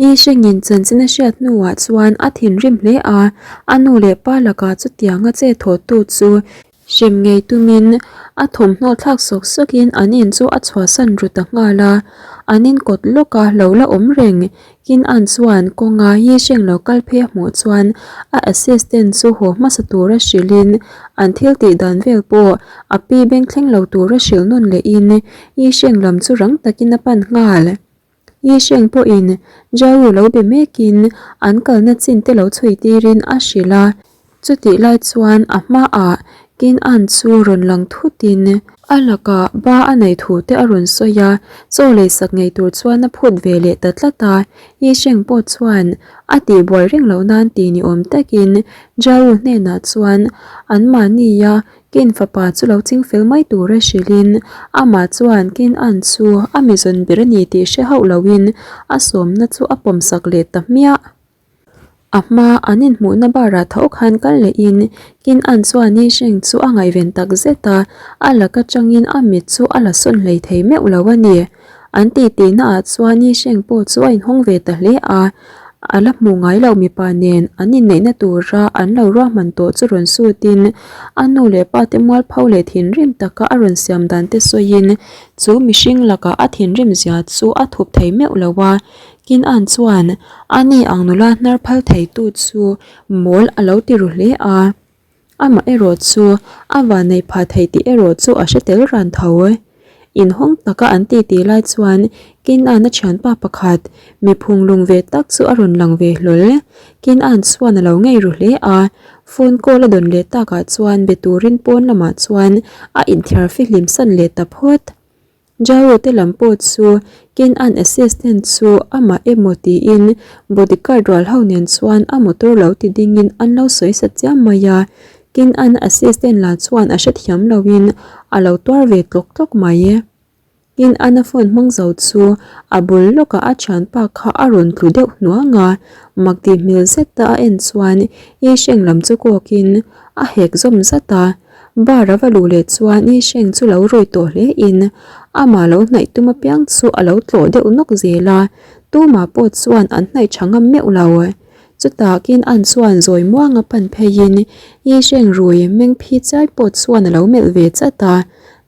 I hrengin chanchin a hriat hnuah chuan a thinrim hle a, a nu leh pa lakah chutianga che thawhtu chu hrem ngei tumin a thawmhnaw thlak sawk sawkin an in chu a chhuahsan ru ta nghal a, an in kawt lawka lo la awm reng. Kin An chuan kawnga Yi Sheng lo kal phei a hmuh chuan a assistant chu haw hmasa tura hrilhin an thil tih dan vel pawh a pi beng thleng lo tura hrilh nawn lehin Yi Sheng lam chu rang takin a pan nghal. Yi Sheng pawhin Zhao lo be mekin an kalna chin te lo chhui tirin a hrilh a. Chutih lai chuan a hmaah Kin An chu rawn lang thutin a lakah ba a neih thu te a rawn sawi a, chaw lei sak ngei tur chuan a phut ve leh ta tlat a. Yi Sheng pawh chuan a tihbuai reng loh nan ti ni awm takin Zhao hnenah chuan anmahnia Kin fapa chu lo ching fel mai tura hrilhin amah chuan Kin An chu a mizawn ber a ni tih hre hauh loin a sawmna chu a pawmsak leh ta hmiah. A hma an inhmuhna barah tho khan kal lehin Kin An chuan Yi Sheng chu a ngaihven tak zet a, a lak atangin a mit chu a la sawn hlei thei meuh lo a ni. An titi naah chuan Yi Sheng pawh chu a inhawng ve ta hle a, a la hmu ngai lo mipa nen an inneihna tura an lo ruahman tawh chu rawn sutin a nu leh pa te mualpho leh thinrim taka a rawn siam dan te sawiin chu mihring lakah a thinrim zia chu a thup thei meuh lo a, Kin An chuan a ni ang nula hnar phal theitu chu mawl a lo ti ru hle a, amah erawh chu a vanneih phah thei tih erawh chu a hre tel ran tho. Inhawng taka an titi lai chuan Kin An a thianpa pakhat mi phunglung ve tak chu a rawn lang ve hlawl. Kin An chuan a lo ngei ru hle a, phone call a dawn leh takah chuan be turin pawn lamah chuan a inthiar fihlim san leh ta phawt. Jao te lam pawh chu Ken an assistant chu amah emaw tiin bodyguard rual ho nen chuan a motor lo ti dingin an lo sawi sa chiam mai a, Ken an assistant lah chuan a hrethiam loin a lo tuar ve tlawk tlawk mai. Ken an a phone hmang zo chu a bul lawkah a thianpa kha a rawn tlu deuh hnuang a, mak tih hmel zeta a en chuan Yi Sheng lam chu kawkin a hek zawm zat a. Bar a va luh leh chuan Yi Sheng chu lo rui tawh hle in amah lo hnaih tum apiang chu a lo tlawh deuh nawk zel a, tumah pawh chuan an hnaih tha ngam meuh lo. Chutah Kin An chuan zawi muang a pan phei in Yi Sheng rui meng phi chiai pawh chuan a lo melh ve chat a,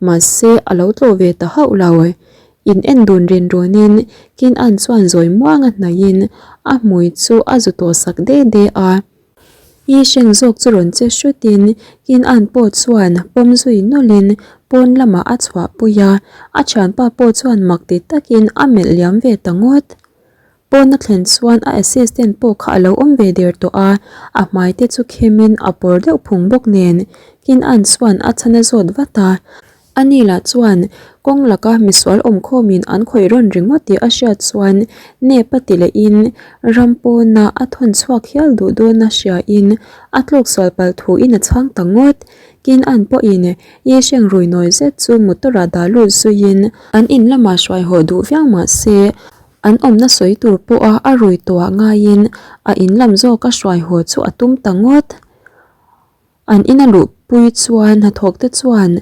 mahse a lo tlawh ve ta hauh lo. In en dun rin rawn in Kin An chuan zawi muang a hnaih in a hmui chu a zu tawh sak de de a. I hreng zawk chu rawn che hrutin Kin An pawh chuan pawm zui nawlhin pawn lamah a chhuahpui a, a thianpa pawh chuan mak ti takin a melh liam ve ta ngawt. Pawn a thlen chuan a assistant pawh kha a lo awm ve der tawh a, a hmai te chu khemin a pawr deuh phung bawk nen Kin An chuan a chhan a zawt vat a. Ani lah chuan kawng laka misual awmkhawmin an khawih rawn ringawt tih a hriat chuan nep a ti lehin ram pawna a thawn chhuak hial duh dawn a hriain a tlawk sual palh thuin a chhang ta ngawt. Kin An pawhin Yi Sheng rui nawi zet chu motor ah dah lut zuiin an in lamah hruai haw duh viau mah se an awmna sawi tur pawha a rui tawhah ngaiin a in lam zawka hruai haw chu a tum ta ngawt. An ina luhpui chuan hnathawk te chuan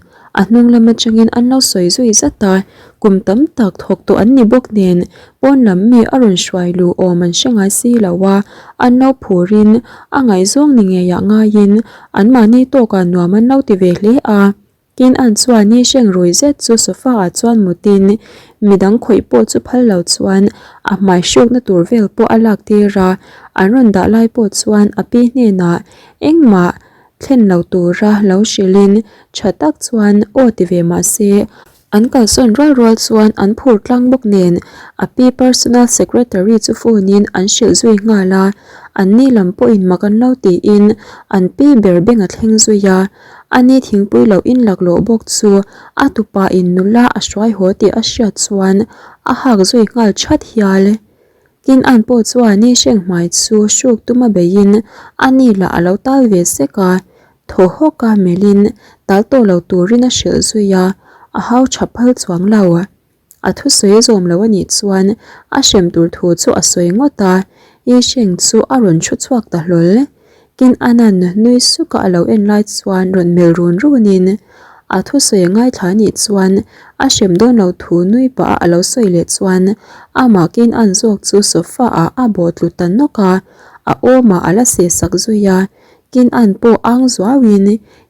a hnung lam atangin an lo sawi zui zat a, kum tam tak thawk tawh an ni bawk nen pawn lam mi a rawn hruai luh awm an hre ngai si lo a, an lo phurin a ngaihzawng ni ngeiah ngaiin anmahni tawkah nuam an lo ti ve hle a. Tin an chuan ni hreng rui zet chu sofa ah chuan mutin midang khawih pawh chu phal lo chuan a hmai hrukna tur vel pawh a lak tir a, an rawn dah lai pawh chuan a pi hnenah engmah thlen lo tura lo hrilhin tha tak chuan aw ti ve mah se an kalsawn rual rual chuan an phur tlang bawk nen a pi personal secretary chu phone in an hrilh zui nghal a, an ni lam pawhin mak an lo tiin an pi ber beng a thleng zui a. Ani thingpui lo in laklawh bawk chu a tupa in nula a hruai haw tih a hriat chuan a hak zui nghal that hial. Tin an pawh chuan ni hreng hmai chu hruk tuma beiin ani lah a lo tal ve sek a, thaw hawk a melhin tal tawh lo turin a hrilh zui a, a hau tha phal chuang lo. A thusawi zawm lo a nih chuan a hrem tur thu chu a sawi ngawt a, Yi Sheng chu a rawn thu chhuak ta hlawl. Kin Anan nui suka a lo en lai chuan rawn melh run runin. A thusawi a ngaithla anih chuan a hrem dawn lo thu nui pah a a lo sawi leh chuan amah kin an zawk chu sofa ah a bawh tlu ta nawk a, a awmah a la seh sak zui a, kin an pawh ang zuauin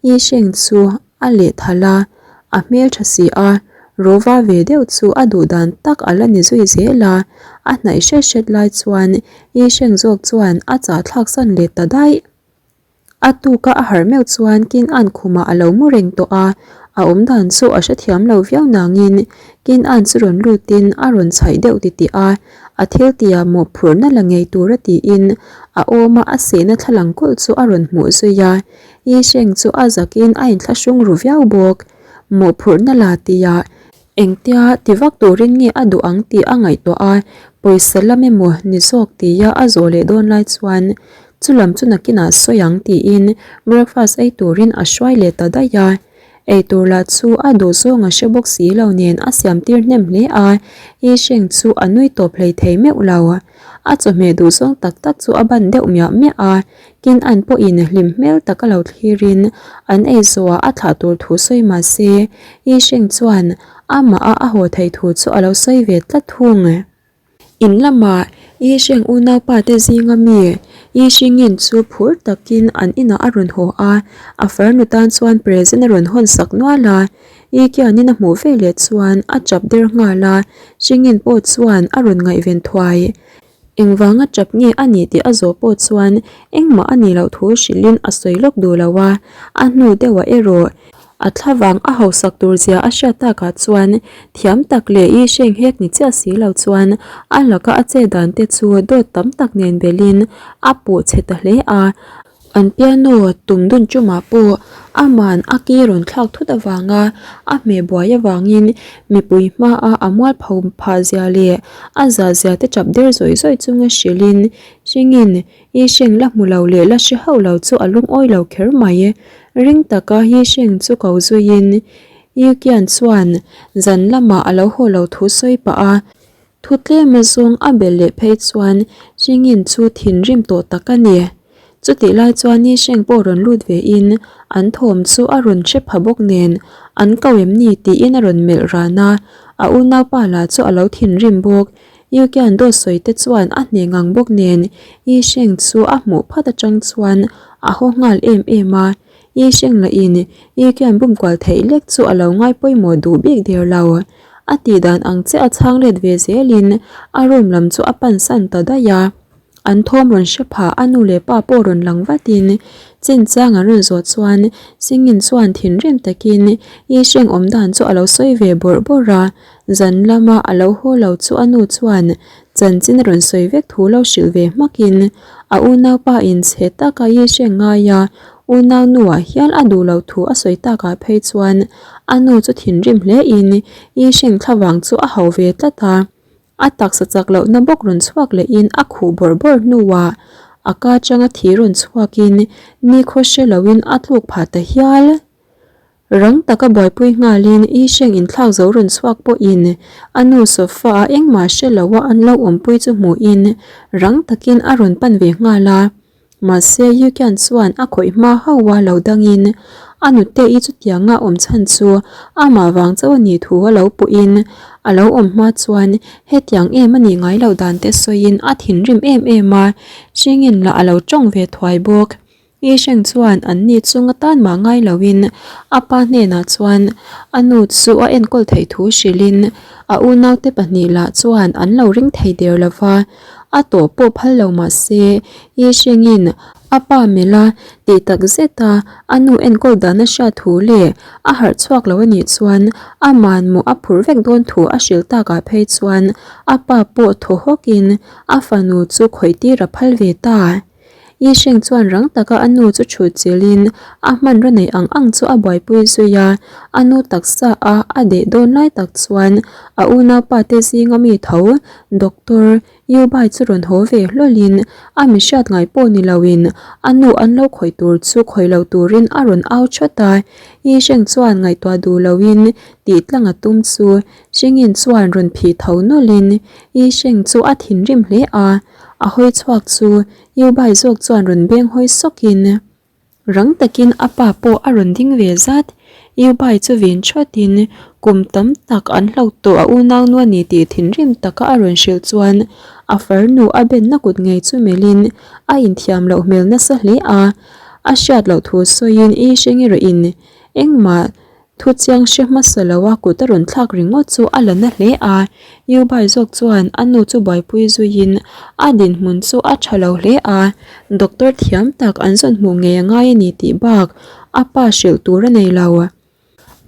Yi Sheng chu a lehthal a, a hmeltha si a, Rova ve deuh chu a duh dan tak a la ni zui zel a, a hnaih hret hret lai chuan Yi Sheng zawk chuan a chah thlak san leh ta daih. A tuka a harh meuh chuan Kin An khumah a lo mu reng tawh a, a awm dan chu a hrethiam lo viau nangin Kin An chu rawn lutin a rawn chhaih deuh titih a, a thil tia mawhphurhna la ngei tura tiin a awma a sehna thlalang kulh chu a rawn hmuh zui a, Yi Sheng chu a zakin a inthlahrung ru viau bawk. Mawhphurhna la tia Engtia ti vak turin nge a duh ang tih a ngaihtuah a, pawisa lam emaw ni zawk tia a zawh leh dawn lai chuan chu lam chu nakinah sawi ang tiin breakfast ei turin a hruai leh ta daih a. Eitur lah chu a duh zawng a hre bawk si lo nen a siam tir hnem hle a, Yi Sheng chu a nui tawp hlei thei meuh lo. A chawhmeh duh zawng tak tak chu a ban deuh miah miah a, Kin an pawhin hlim hmel taka lo thlirin an ei zawhah a thlah tur thu sawi mah se, Yi Sheng chuan amah a a haw theih thu chu a lo sawi ve tlat thung. In lamah Yi Sheng unaupa te zinga mi Yi Shingin chu phur takin an inah a rawn haw a, a farnu tan chuan present a rawn hawn sak nual a. Yi Kianin a hmuh veleh chuan a chap der nghal a, Shingin pawh chuan a rawn ngaihven thuai. Engvanga tap nge a nih tih a zawh pawh chuan engmah a nih loh thu hrilhin a sawi lawk duh lo a, a hnu deuhah erawh a thlavang a hausak tur zia a hriat takah chuan thiam tak leh i hreng hek ni chiah si lo chuan a laka a che dan te chu dawt tam tak nen belhin a puh chhe ta hle a. An piano tum dun tumah pawh aman a ki rawn thlak thut avanga a hmeh buai avangin mipui hmaa a mualpho phah zia leh a zah zia te chap der zawih zawih chunga hrilhin hringin Yi Sheng la hmu lo leh la hre hauh lo chu a lungawi lo kher mai. Ring taka Yi Sheng chu ko zuiin Yi Qian chuan zan lamah a lo haw lo thu sawi pah a. Thu tlem a zawng a bel leh phei chuan Xingin chu thinrim tawh tak a ni. Chutih lai chuan Ni Sheng pawh rawn lut ve in an thawm chu a rawn hre pha bawk nen an ko em ni tiin a rawn melh ran a, a unaupa lah chu a lo thinrim bawk. Yu Kian dawt sawi te chuan a hneh ngang bawk nen Ni Sheng chu a hmuh phat atang chuan a haw nghal em em a. Yi Sheng lah in Yu Kian bum kual theih lek chu a lo ngai pawimawh duh bik der lo. A tih dan ang che a chhang let ve zelin a room lam chu a pan san ta daih a. An thawm rawn hre phah a nu leh pa pawh rawn lang vatin chinchang an rawn zawh chuan Singin chuan thinrim takin Yi Sheng awm dan chu a lo sawi ve bawrh bawrh a. Zan lama a lo haw lo chu a nu chuan chanchin a rawn sawi vek thu lo hrilh ve hmakin a unaupa in chhe taka Yi Sheng ngai a Unau nuah hial a duh loh thu a sawi takah phei chuan a nu chu thinrim hle in Yi Sheng thlavang chu a hau ve tlat a. A taksa chak lohna bawk rawn chhuak leh in a khuh bawrh bawrh hnuah a ka atanga thi rawn chhuak in nikhaw hre lo in a tluk phah ta hial. Rang taka buaipui nghal in Yi Sheng inthlak zo rawn chhuak pawh in a nu sofa a engmah hre lo a an lo awmpui chu hmuh in rang takin a rawn pan ve nghal a. Mahse, Yukian chuan a khawih hma hauh a lo dangin a nute i chutianga awm chhan chu amah vang chauh a nih thu a lo puhin a lo awm hma chuan hetiang em a nih ngai loh dan te sawiin a thinrim em em a, Xingin lah a lo tawng ve thuai bawk. Yi Sheng chuan an ni chung atan mah ngai loin a pa hnenah chuan a nu chu a enkawl theih thu hrilhin a unaute pahnih lah chuan an lo ring thei der lo va. A tawh pawh phal lo mah se, Yi Shengin a pa melh a tih tak zet a, a nu enkawl dan a hriat thu leh a harh chhuak lo a nih chuan a manmawh a phurh vek dawn thu a hrilh takah phei chuan a pa pawh thaw hawkin a fanu chu khawih tir a phal ve ta. Yi Sheng chuan rang taka a nu chu chhut chilhin a hmanraw neih ang ang chu a buaipui zui a, a nu taksa a a deh dawn lai tak chuan a unaupa te zinga mi tho Doctor Yu Bai chu rawn haw ve hlawlhin a mi hriat ngai pawh ni loin a nu an lo khawih tur chu khawih lo turin a rawn au thawt a, Yi Sheng chuan ngaihtuah duh loin tih tlang a tum chu Xingin chuan rawn phih tho nawlhin Yi Sheng chu a thinrim hle a. A hawi chhuak chu Yu Bai zawk chuan rawn beng hawi sawkin rang takin a pa pawh a rawn ding ve zat. Yubai chu vin thatin kum tam tak an hloh tawh a unaunu a ni tih thinrim taka a rawn hrilh chuan a farnu a benna kut ngei chu melhin a inthiam loh hmel nasa hle a. A hriat loh thu sawiin i hreng erawhin engmah Thu chiang hre hmasa lo a kut a rawn thlak ringawt chu a la na hle a, Yubai zawk chuan a nu chu buaipui zuiin a dinhmun chu a tha lo hle a, doctor thiam tak an zawn hmuh ngei a ngai a ni tih bak a pa hrilh tur a nei lo.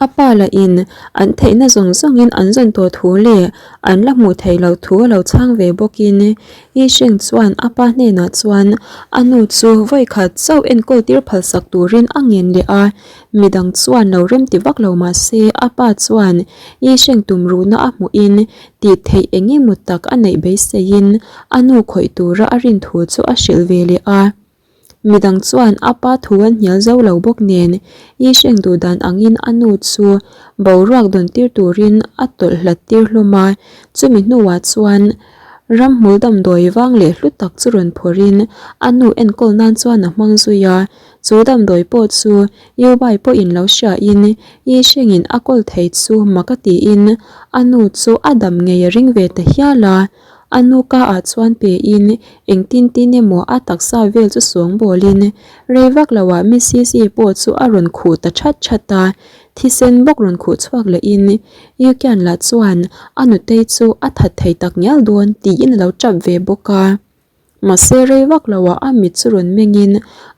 A pa lahin an theihna zawng zawngin an zawn tawh thu leh an la hmuh theih loh thu a lo chhang ve bawkin Yisheng chuan a pa hnenah chuan a nu chu vawikhat chauh enkawl tir phalsak turin a ngen leh a, Midang chuan lo rem ti vak lo mah se a pa chuan Yisheng tum ruhna a hmuhin tih theih eng emaw tak a neih beiseiin a nu khawih tura a rin thu chu a hrilh ve leh a. Midang chuan a pa thu an hnial zo lo bawk nen Yisheng duh dan angin a nu chu boruak dawn tir turin a tawlh hlat tir hlawm a, chumi hnuah chuan ramhmul damdawi vang leh hlu tak chu rawn phawrhin a nu enkawl nan chuan a hmang zui a. Chu damdawi pawh chu Yubai pawhin lo hriain Yishengin a kawl thei chu mak a tiin a nu chu a dam ngei a ring ve ta hial a. A nu ka ah chuan pein engtin tin emaw a taksa vel chu sawng bawlin rei vak loah Missis-i pawh chu a rawn khuh ta that that a. Thisen bawk rawn khuh chhuak lehin Yukian lah chuan a nutei chu a that thei tak ngial dawn tiin a lo tap ve bawk a. Mahse rei vak lo ah a mit chu rawn mengin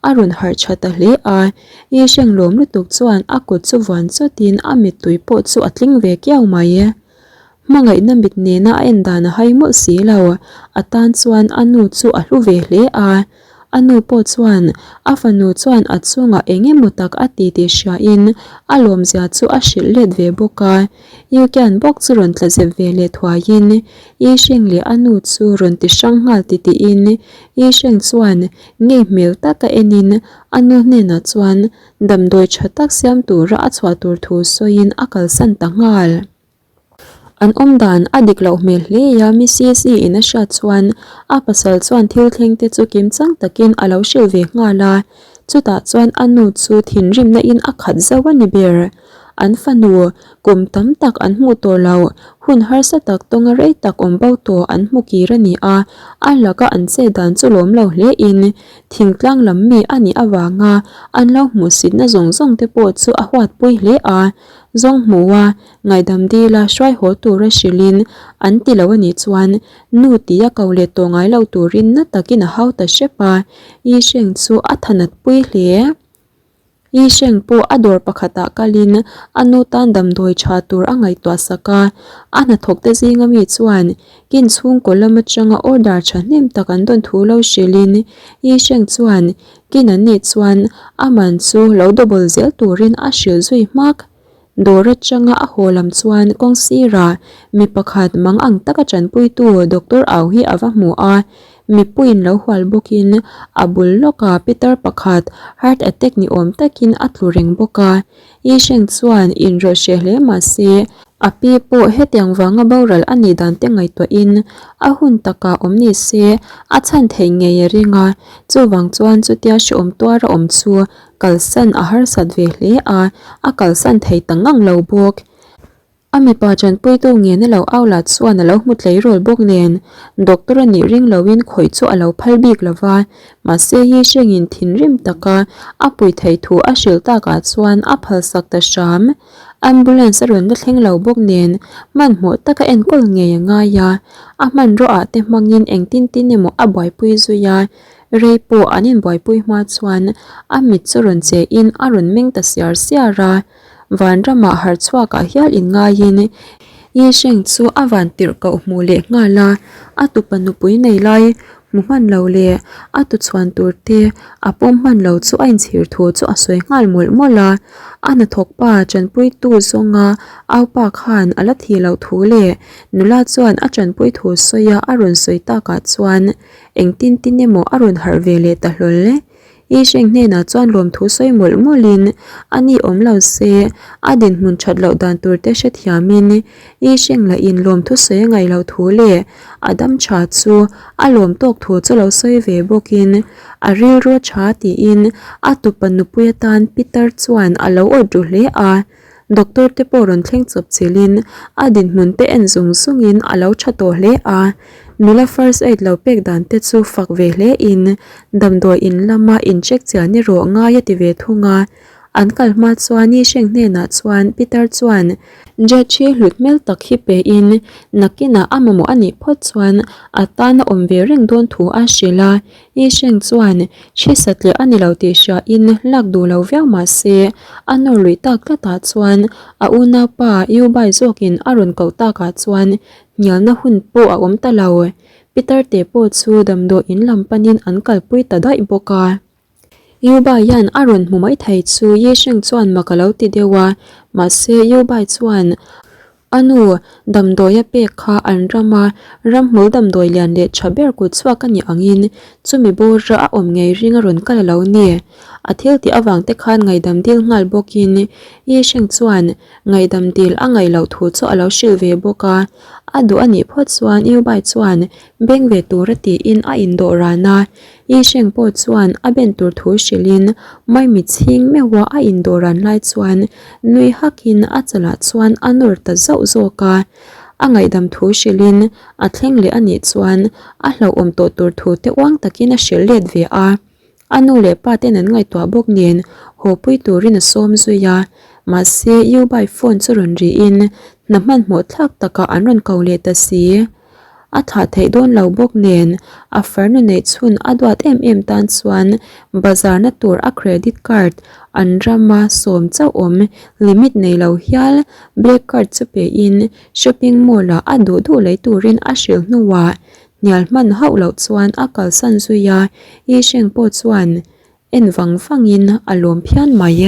a rawn harh tha ta hle a, Yisheng lawm lutuk chuan a kut chu vuan chawtin a mittui pawh chu a tling ve kiau mai. Hmangaihna mit nena a en dan a hai mawlh si lo, a tan chuan a nu chu a hlu ve hle a. A nu pawh chuan a fanu chuan a chungah eng emaw tak a ti tih hriain a lawmzia chu a hrilh let ve bawk a. Yukian bawk chu rawn tla zep ve leh thuaiin Yisheng leh a nu chu rawn ti hrang nghal ti tiin Yisheng chuan ngei hmel taka enin a nu hnenah chuan damdawi tha tak siam tura a chhuah tur thu sawiin a kalsan ta nghal. An awm dan a dik loh hmel hle a, Mrs in a hriat chuan a pasal chuan thil thleng te chu kim chang takin a lo hrilh ve nghal a, chutah chuan a nu chu thinrimna in a khat zauh a ni ber. An fanu kum tam tak an hmuh tawh lo, hun harsa tak tawnga rei tak awm bo tawh an hmu kir a ni a, a laka an chet dan chu lawm lo hle in thingtlang lam mi a nih avanga an lo hmuhsitna zawng zawng te pawh chu a huatpui hle a, zawng hmu a Ngaihdam dila hruai haw tura hrilhin an ti lo a nih chuan nu tia ko leh tawh ngai lo turin na takin a hau ta hrep a, Yisheng chu a thanat pui hle. Yisheng pawh a dawr pakhatah kalin a nu tan damdawi tha tur a ngaihtuah sak a, a hnathawkte zinga mi chuan kin chhungkaw lam atanga order thahnem tak an dawn thu lo hrilhin Yisheng chuan kin an nih chuan a man chu lo double zel turin a hrilh zui hmak. Dawr atanga a haw lam chuan kawng sirah mi pakhat mang ang taka tanpuitu Doctor Au hi a va hmu a, mipuiin lo hual bawkin a bul lawkah pitar pakhat heart attack ni awm takin a tlu reng bawk a. Yisheng chuan inrawlh hreh hle mah se, a pi pawh hetiang vanga boral a nih dan te ngaihtuahin a hun takah awm ni se a chhan theih ngei a ring a, chuvang chuan chutia hrehawm tuara awm chu Kalsan a harsat ve hle a, a kalsan thei ta ngang lo bawk. A mipa tanpuitu ngena lo au lah chuan a lo hmu tleirawl bawk nen, doctor a nih ring loin khawih chu a lo phal bik lo va, mahse hi hrengin thinrim taka a pui theih thu a hrilh takah chuan a phalsak ta hram. Ambulance a rawn la thleng lo bawk nen, hmanhmawh taka enkawl ngei a ngai a, a hmanraw ah te hmangin engtin tin emaw a buaipui zui a, Rei pawh an inbuaipui hma chuan a mit chu rawn che in a rawn meng ta siar siar a, vanramah harh chhuakah hial inngaiin Yisheng chu a van tirh koh hmuh leh nghal a, a tupa nupui nei lai hmu hman lo leh a tuchhuan tur te a pawm hman lo chu a inchhir thu chu a sawi nghal mawlh mawlh a, a hnathawk pa tanpuitu zawnga aupa khan a la thih loh thu leh nula chuan a tanpui thu sawia a rawn sawi takah chuan Engtin tin emaw a rawn harh ve leh ta hlawl e. Yisheng hnenah chuan lawmthu sawi mawlh mawlhin a ni awm lo se, a dinhmun that loh dan tur te hrethiamin Yisheng lahin lawmthu sawi a ngaih loh thu leh a dam tha chu a lawm tawk thu chu lo sawi ve bawkin a rilru a tha tiin a tupa nupui atan Peter chuan a lo awt ru hle a. Doctor te pawh rawn thleng chawp chilhin a dinhmun te en zung zungin a lo tha tawh hle a. Nula first aid lo pek dan te chu fak ve hle in damdawi in lama in check chian erawh ngai a ti ve thung a. An kal hma chuan Yi Sheng hnenah chuan Peter chuan Judge hi hlut hmel tak hi pe in nakinah a mamawh a nih phawt chuan a tan a awm ve reng dawn thu a hrilh a. Yi Sheng chuan chhisat leh a ni lo tih hria in lak duh lo viau mah se a nawr luih tak tlatah chuan a unaupa Yu Bai zawkin a rawn koh takah chuan Hnialna hun pawh a awm ta lo. Peter te pawh chu damdawi in lam panin an kalpui ta daih bawk a. Yuba hian a rawn hmu mai thei chu Ye Sheng chuan mak a lo ti deuh a, mahse Yuba chuan a nu damdawi a pek kha an ram a, ramhmul damdawi lian leh tha ber kut chhuak a nih angin chumi bawra a awm ngei ring a rawn kal a lo ni. A thil tih avang te khan ngaihdam dil nghal bawkin Ye Sheng chuan Ngaihdam dil a ngaih loh thu chu a lo hrilh ve bawk a, a duh a nih phawt chuan Yubai chuan beng ve tura tiin a indawh ran a, Yi Sheng pawh chuan a ben tur thu hrilhin Maimi chhing meuha a indawh ran lai chuan nui hakin a chalah chuan a nawr ta zauh zawk a, a ngaihdam thu hrilhin a thleng leh a nih chuan a hlauhawm tawh tur thu te uang takin a hrilh let ve a. A nu leh pa ten an ngaihtuah bawk nen haw pui turin a sawm zui a, mahse Yubai phone chu rawn rihin hna hmanhmawh thlak takah an rawn ko leh ta si. A thlah theih dawn lo bawk nen a farnu neih chhun a duat em em tan chuan bazar na tur a credit card an rama sawm chauh awm limit nei lo hial black card chu pein shopping mall ah a duh duh lei turin a hrilh hnuah Hnial hman hauh loh chuan a kalsan zui a, Yi Sheng pawh chuan en vang vangin a lawm phian mai.